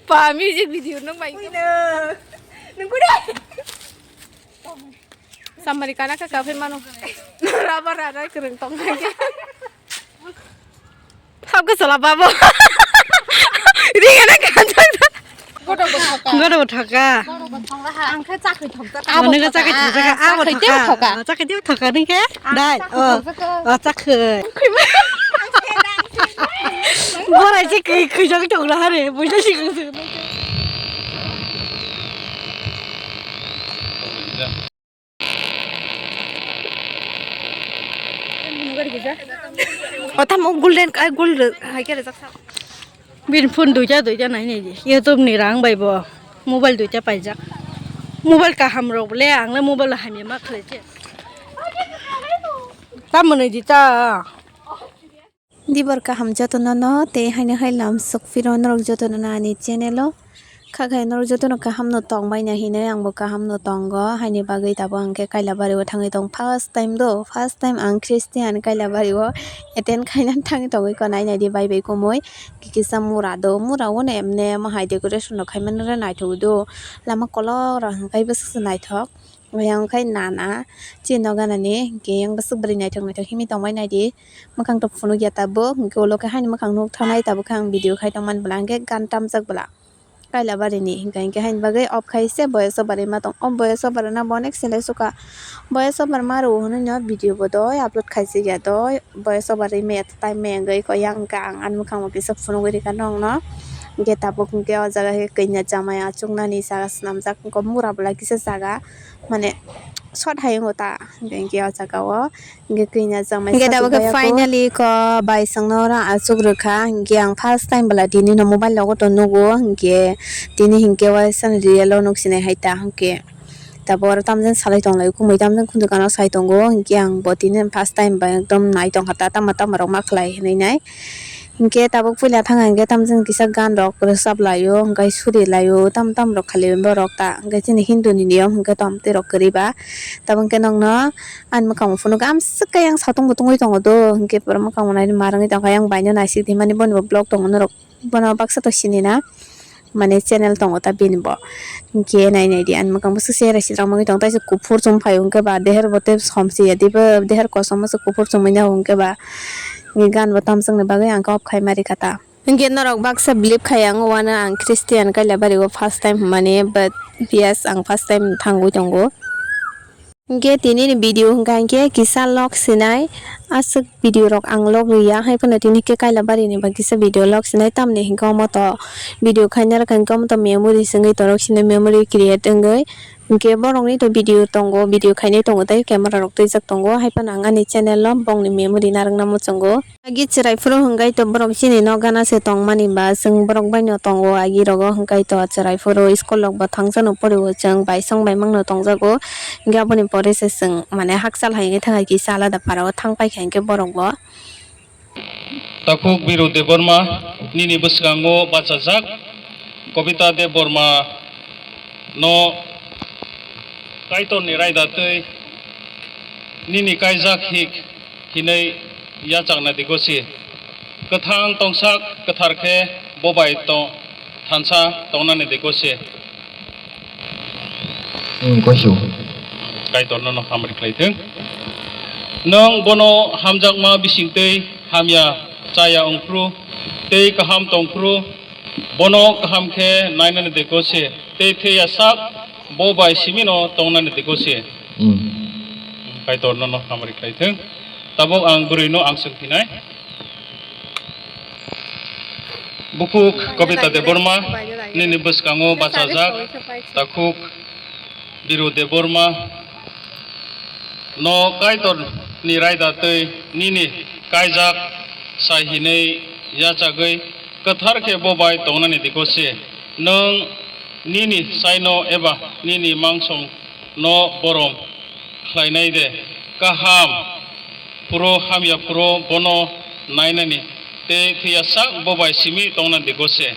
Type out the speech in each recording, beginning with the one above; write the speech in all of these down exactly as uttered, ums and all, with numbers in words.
Pa music video nung bai. Nungkure. Samari kana ka kafe mano. Raba rara kereng tong lagi. Sab ke salah babo. Ringa na kanjang. Godo bo thoka. Ang khe chakri thokjak. Abo nungkhe chakri thokjak. Abo thoka. Chakri thokjak ni khe. Dai. Oh. Oh, chakri. Borai se khe khujak thokla hare. Buja si khujak. O tamo golden, ai, gold hai khe rijak sa. Bini phone duita duita nai nai di. YouTube ni rang bai bo mobile duita paijak. Mobile kaham rok le ang le mobile hamya ma khlai se. Tamo nai di ta. Dibor kaham jotono no tei haino hai lam sokphiro norok jotono no ani channel o. Kha khe norok jotono kaham no tong bai na hinwi ang bo kaham no tongo, haini bagwi tabuk ang khe Kailabari o thangwi tong first time do, first time ang Christian Kailabari o attend khaina thangwi tongwi ko nai nai di bai bai kumui kisa mura do, mura o no emne mo hai decoration rok khai mani re naithok do, lama kolok rok hwnkhe bwswk se naithok. Yang khai nana chini nogo nani hwnkhe yang bwswk bwrwi naithok naithok himwi tongbai naidi. Mwkhang to phunuk ya tabuk, hwnkhe ulo khe haini mwkhang nuk thanai tabuk khe ang video khai tongmani bwla hwnkhe gan tamjak bwla. Kailabari ni hwnkhe hwnkhe haini bagwi off khai se boyas o barwi ma tong. O boyas o barwi no bo onek selai suka. Boyas o barwi ma rw hwnwi no video bo doi upload khai si ya doi. Boyas o barwi maya time maya wngwi ko yang hwnkhe ang ani mwkhang bo kisa phunugwi rikha nokno. Hwnkhe tabuk hwnkhe o jaga khe kanya chamaya chuknani jaga swnamjak wngkha mura bwla kisa jaga. Mane short hai wngo ta, hwnkhe o jaga o hwnkhe kanya chamai hwnkhe tabuk khe finally ko bai songno oro achuk rwkha, hwnkhe ang first time bwla tini no mobile logo to nugo, hwnkhe tini hwnkhe waisa real o nuk sinai hai ta hwnkhe tabuk oro tamjani salai tonglai kumui tamjani khunju gana sai tongo, hwnkhe ang bo tini first time bai ekdom nai tongkha ta tama tama rok ma khlai hinwi nai. Hinkhe tabuk puila thang hinkhe tamjani kisa gan rok rwchap laio, hinkhe suri laio, tam tam rok khali borok ta hinkhe chini Hindu ni niyom hinkhe tong twi rok kwrwi ba. Tabuk hinkhe nokno ani mwkhang phunukgo amswk khe yang satung bo tungwi tongo do, hinkhe borok mwkhang bo naidi mar wngwi tongkha, yang bai no naisik di mani boni bo vlog tongo norok bono baksa to sini na. Mane channel tongo ta bini bo. Hinkhe nai nai di ani mwkhang bwswk se rai sijak mangwi tongo, taisa kuphur chum phai hwnkhe ba deher bo tei som si ya dibo deher kosom se kuphur chumui no hwnkhe ba. Gan bo tamsokni bagwi ang khe off khai ma rikha ta. Hinkhe norok baksa believe khai ang uano ang Christian Kailabari o first time hwnmani, but yes, ang first time thangwi tongo. Hinkhe tini ni video hwnkha hinkhe kisa log sinai, aswk video rok ang log riya, hai phano tini khe Kailabari ni ba kisa video log sinai, tamni hinkhe omo to video khaina rwkha hinkhe omo to memory se wngwi torok sini memory create wngwi, hinkhe borok ni to video tongo, video khainai tongo tei camera rok twijak tongo, hai phano ang ani channel o bongni memory narwkna muchungo. Agi chwrai phuru hwnkhe to borok chini nok gana se tongmani ba chwng borok bai no tongo agi rogo hwnkhe to chwrai phuru school rok bo thangsa no pori o chwng bai song bai mangno tongjago hwnkhe aboni pore se chwng mane hakchal hai wngwi thangkha kisa alada para o thang paikha hwnkhe borok bo. Takhuk Biru Debbarma nini bwskango bachajak Kobita Debbarma no Kaitorni raida twi nini kaijak hik hinwi yachakna di gosi. Kwthang tongsak kwthar khe bo bai tong-, thansa tongnani di gosi. Hmm, gosi. Kaitor nono hamari khlai thung. Nwng bono hamjakma bising twi hamya chaya wng phru tei kaham tong phru, bono kaham khe nainani di gosi tei thwiya sak bo bai simino tongnani di gosi. Hmm. Kaitor nono hamari khlai thung. Tabuk ang bwrwi no ang swng phinai. Bukhuk Kobita Debbarma, nini bwskango bachajak, takhuk Biru Debbarma, no Kaitor ni raida twi nini kaijak sai hinwi yachagwi kwthar khe bo bai tongnani di gosi. Nwng nini saino eba nini mangsong no borom khlainai de, kaham phuru hamya phuru bono nainani tei thwiya sak bo bai simi tongnani di gosi.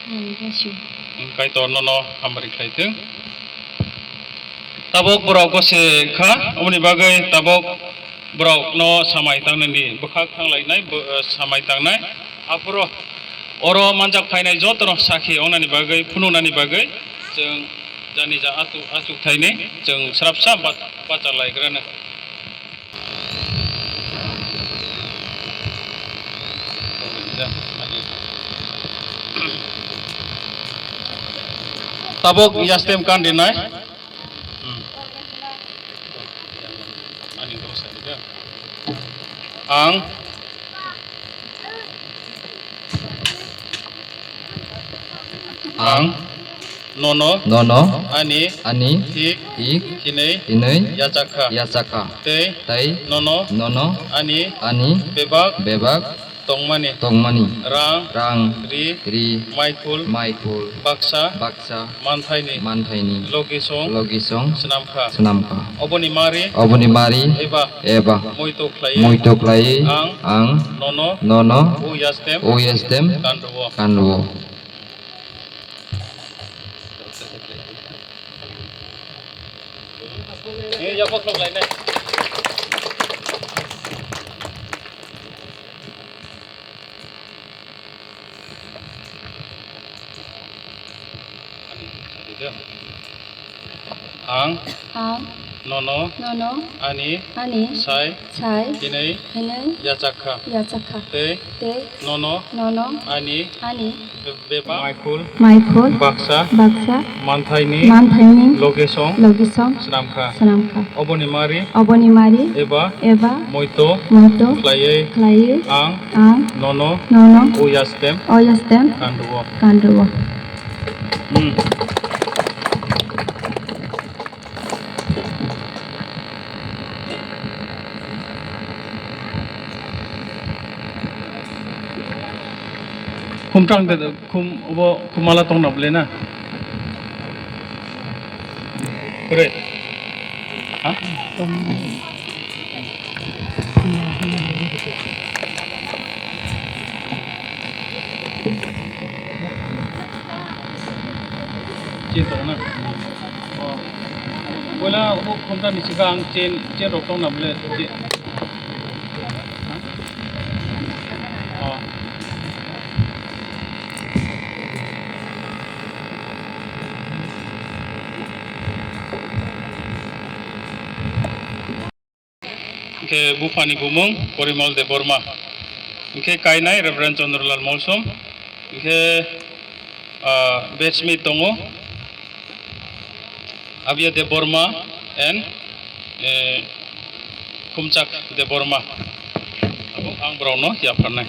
Hmm, gosi. Kaitor nono hamari khlai thung. Tabuk borok gosi kha, aboni bagwi tabuk Borokno samai tangnani bwkhak thanglainai, bo-, eh, samai tangnai. Aphuru oro manjak phainai jotono sakhi wngnani bagwi, phunuknani bagwi chwng jani ja achuk-, achukthai ni chwng srapsa ba-, bachalaigrano. Tabuk yastem kan rinai. Hmm. Ang. Ang. Nono. Nono. Ani. Ani. Thik. Thik. Hinwi. Hinwi. Yachakha. Yachakha. Tei. Tei. Nono. Nono. Ani. Ani. Bebak. Bebak. Tongmani. Tongmani. Rang. Rang. Ri. Ri. Maikhul. Maikhul. Baksa. Baksa. Manthaini. Manthaini. Logisong. Logisong. Swnamkha. Swnamkha. Oboni mari. Oboni mari. Eba. Eba. Moito khlai. Moito khlai. Ang. Ang. Nono. Nono. O yastem. O yastem. Kanduo. Kanduo. Ang. Ang. Nono. Nono. Ani. Ani. Sai. Sai. Hinwi. Hinwi. Yachakha. Yachakha. Tei. Tei. Nono. Nono. Ani. Ani. Be-, bebak. Maikhul. Maikhul. Baksa. Baksa. Manthaini. Manthaini. Logisong. Logisong. Swnamkha. Swnamkha. Oboni mari. Oboni mari. Eba. Eba. Moito. Moito. Khlaiwi. Khlaiwi. Ang. Ang. Nono. Nono. O yastem. O yastem. Kanduo. Kanduo. Hmm. Khumtang de, khum, obo khumala tongna bole na. Kore. Ha? Chain tong na? Oh. Boila obo khumta ni sika ang chain, chain rok tong na bole chain. Oh. Hingke buphani bumung Porimol Debbarma. Hingke kainai Reverend Chandralal Molsom. Hingke, ah, batchmate tongo Abia Debbarma and, eh, Khumchak Debbarma. Abo ang borokno yapharnai.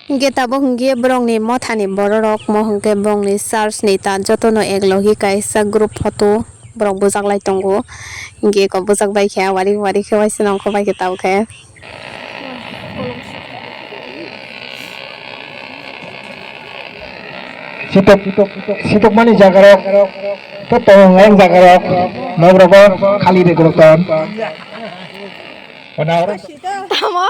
Hingke tabuk hingke borokni mothani bororok, mo hingke borokni church ni ta jotono eklogi kaisa group photo borok bwchak lai tongo. Hingke eko bwchak bai khe wari wari khe waisa nongkho bai khe tabuk khe. Sitok, sitokmani jagarok, to tong ang jagarok, nokrogo khali de groton. Tamo?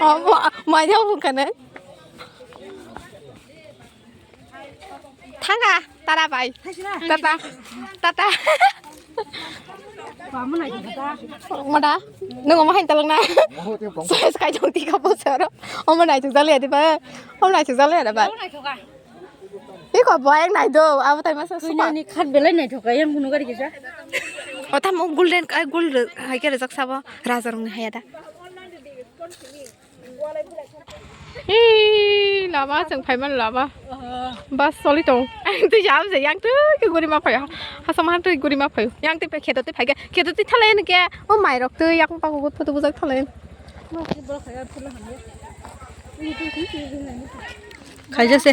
Tamo? Mai dia bukan eh? Thanga, tara bai. Tata, tata. Mada, nung omo hain talong na. Size kai jong tika po sero. Omo nai tuk jali adi ba. Omo nai tuk jali adi ba. Iko boy nai do, abo tai masa suma. Ni khat belai nai thoka yang hunu gari kisa. Ota mo golden, ai gold hai kere jak sabo. Raja rong ni haya da. Ee, lama chwng phaimani lama. Bus choli tong. Ang twi jam se, yang twi ke guri ma phai. Hasam han twi guri ma phai. Yang twi kheto twi phai ke. Kheto twi thalai ni ke. O mai rok twi yang pa ko photo bujak thalai. Khaijak se.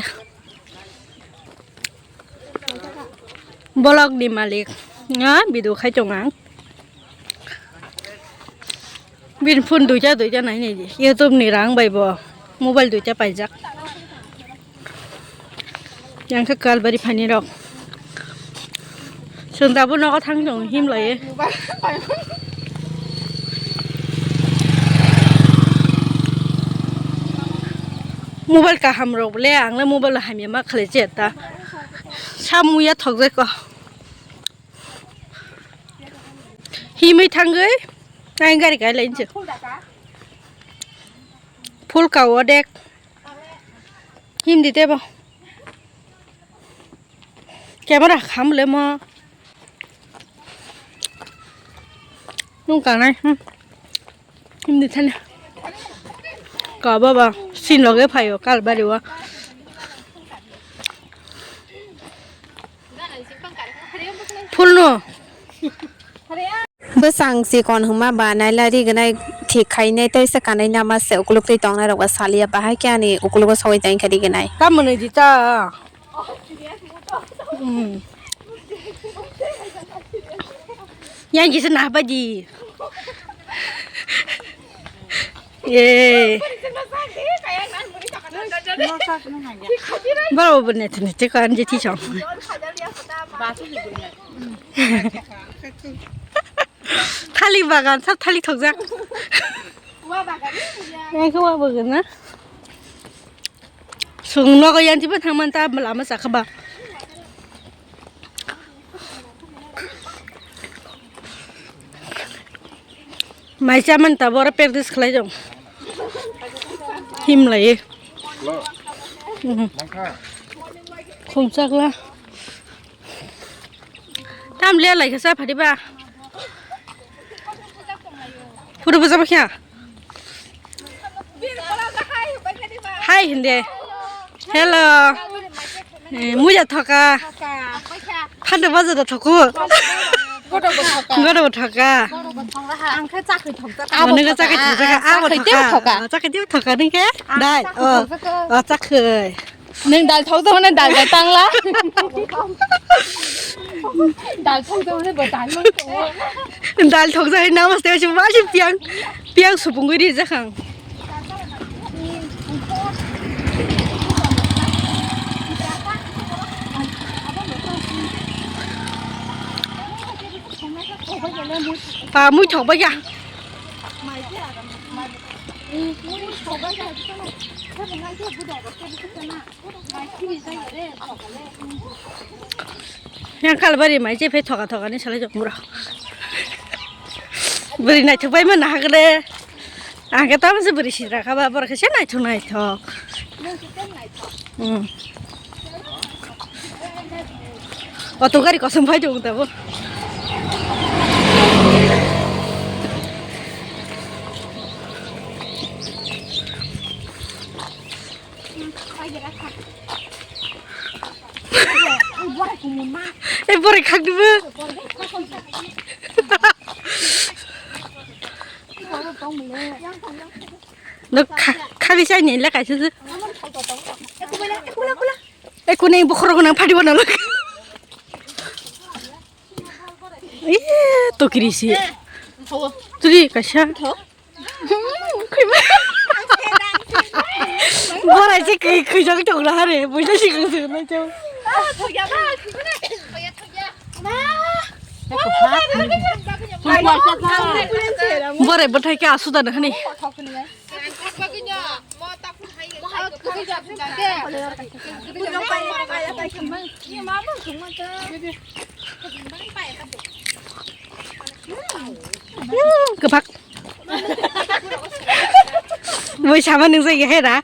Bolok ni malik nga video khai tong ang. Bini phone duita duita nai nai di. YouTube ni rang bai bo mobile duita paijak. Yang khe kalbari phani rok. Chwng tabuk nogo thang tong him lai. Mobile kaham rok le, ang le mobile hamya ma khlai che ta. Samuya thok jai ko. Himwi thangwi ang gari kai lai nche. Full ka o dek. Him di tebo. Camera kham le mo. Nung kanai. Hmm. Hindi thani. Ka baba, sin loge phaio, kal bari wa. Phulno. Bwsang chikon hwnma ba nailari gwnai thik khainai tei se kanai nama se ukuluk twi tongnai rok ba saliya bahai khe ani ukulugo sogwi tongkha ri gwnai. Tamoni di ta. Hmm. Yang kisa nah baji. Ye. Baro bene tene te kan je ti chong. Thali bagan sab thali thokjak. Yang khe wa bagan na. Sung nogo yantibo thangman ta lama sakha ba. Mai chaman ta bora practice khlai dong. Him lai. Khum chakla. Tam le lai kasa phadi ba. Photo bujak kya? Hai hindi. Hello. Eh, muja thoka. Phanda baja da thoku. Godo bo thoka. Godo bo thoka. Ang khe chakri thokjak. Abo thoka. Chakri thoka. Chakri thoka ningke. Dai. Oh. Oh, chakri. Neng dal thok jao na dal dal tangla. Dal thok jao na bo dal mang tongo. Dal thok jao na mas te si ma si piang piang supung gui ri jakhang. Pa mui thok ba ya. Yang kalbari mai je phe thoka thoka ni salai jok mura. Bwrwi naithok bai ma nahakle. Ang khe tamo se bwrwi sidra kha ba borok khe se naithok naithok. Hmm. Auto gari kosom phai tongo tabo. Ei, borai khakdibo. Nok kha-, khali sai ni le kaisa se. Ei, kuni bokhorok nang phadi wana lok. Ee, tokiri si. Tuli kaisa. Borai se kai khujak tok la hare, boisa si kang se na chau. Borai bwthai khe asuda na hani. Kwbak. Moi sama nung jai he da.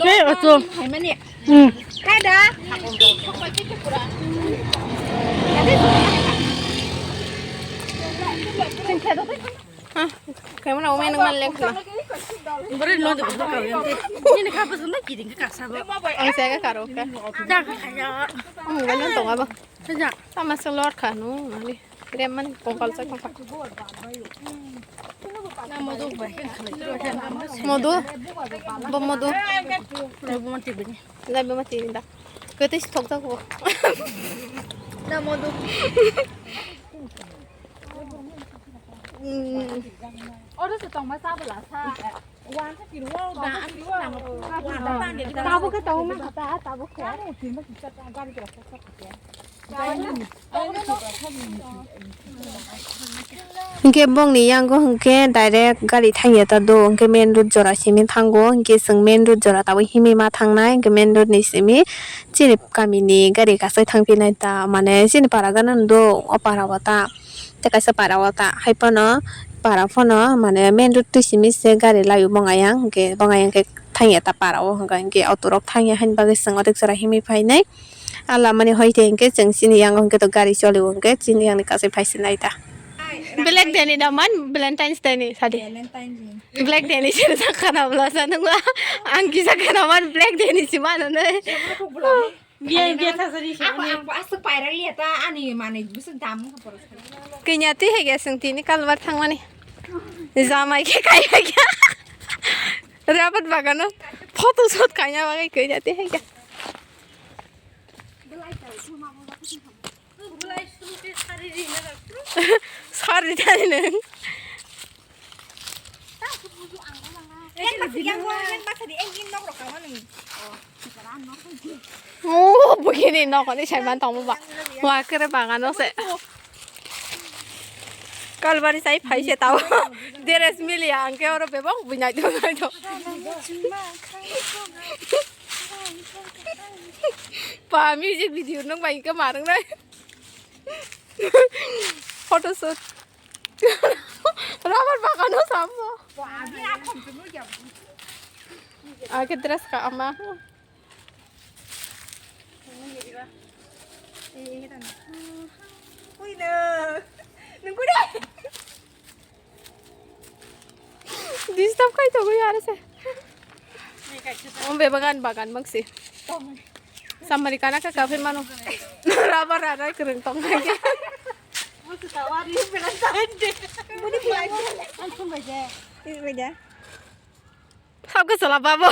Hey, oto. Hmm. Kaimana umai nang man lek na. Bari no de bari kau yang te. Ini kau pesan na kiring ke kasa ba. Ang saya ka karo ka. Dah kaya. Ang ngan tong aba. Saja. Tama sa lor ka no. Ani. Reman kongkal sa kongkal. Na modu ba. Modu. Bo modu. Modu mati bini. Lai bo mati da. Kete si thok thok bo. Na modu. Oro se tongma sa bwla sa. Wan sa kiri wa, da, da, da. Tabuk khe tongma kha ta, tabuk khe. Tabuk khe. Hinkhe bongni yango hinkhe direct gari thangya ta do, hinkhe main road jora simi thango, hinkhe chwng main road jora tabuk himwi ma thangnai, hinkhe main road ni simi chini kamini gari kasai thangphinai ta, mane chini para gana do o para o ta, tei kaisa para o ta, hai phano para phano mane main road twi simi se gari laio bong ayang, hinkhe bong ayang khe thangya ta para o, hinkhe auto rok thangya haini bagwi chwng otek jora himwi phainai. A lamani hoi khe hinkhe chwng chini yango hinkhe to gari choli o hinkhe chini yang ni kasai phai sinai ta. Black day ni da man Valentine's day ni sadi. Valentine's day. Black day ni sini sakha na bla sa nungla. Ang kisa kana man Black day ni si mano nai. Biya biya thasari si. Apa ang asuk paira liya ta ani mane busuk dam ka poros. Kenya ti hege sing tini kalbar thangmani. Jamai khe kai hege. Rabat bagano photo shoot kanya bagai kenya ti hege. Sari tani nung. Oh, bugini nok ni saiman tong ba. Wa kere bagano se. Kalbari sai phai se tao. Dress mili ang ke oro bebong buinai do nai do. Pa music video nung bai ke marung nai. Photo shoot. Rubber bagano sambo. Ake dress ka ama. Disturb kai to goi are se. Om be bagan bagan maksi. Samari kana ka kafe mano. Rubber rara kereng tong kai. Sabke sala babo.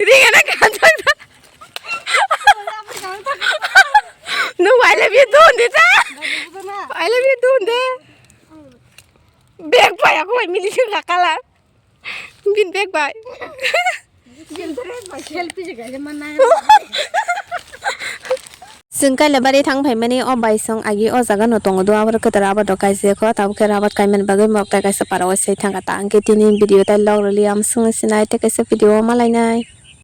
Ringa na kanjak. No, I love you, don't do that. I love you, don't do. Bag pai aku bai mili sing kakala. Bin bag bai. Chwng Kailabari thang phaimani o baisong agi o jaga no tongo do, aboro kwtal rabat rok kaisa kho, tabuk khe rabat kaimani bagwi mok tai kaisa para o se thang kha ta, hwnkhe tini video tai log rwliya, amswk sinai tei kaisa video o malainai.